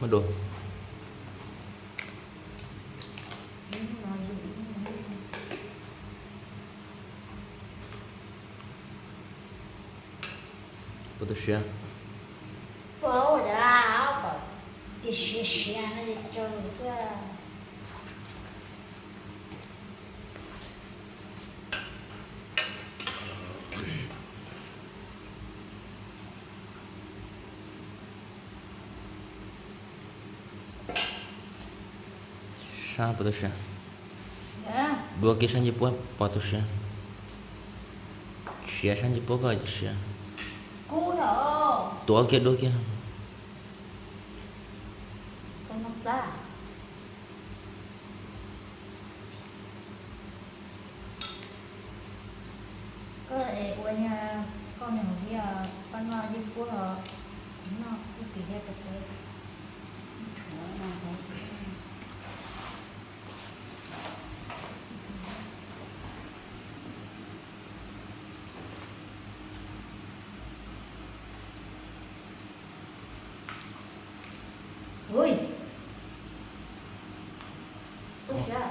Muab dua. Pov tu siav. Pov ua cas, pom tias siav siav no ces tsau xwb. Sab pov tu siav. Dua kiag sab ncej puab pov tu siav. Siav sab ncej puab koj siav. Tuav kiag dua kiag. Koj es ua niag, koj niag hauv liaj, koj noj ncej puab os, kuv noj ib pliag thiab rau peb.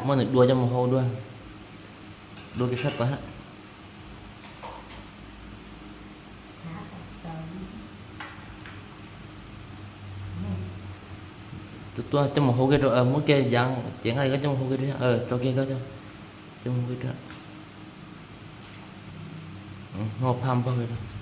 Muab nws dua coj mus hau dua. Dua kiag sab tod. Tus tuaj coj mus hau kiag rau, muab kiag yaav cev nqaij koj coj mus hau kiag rau, tso kiag koj coj mus hau kiag rau. Hau phaj npog kiag rau.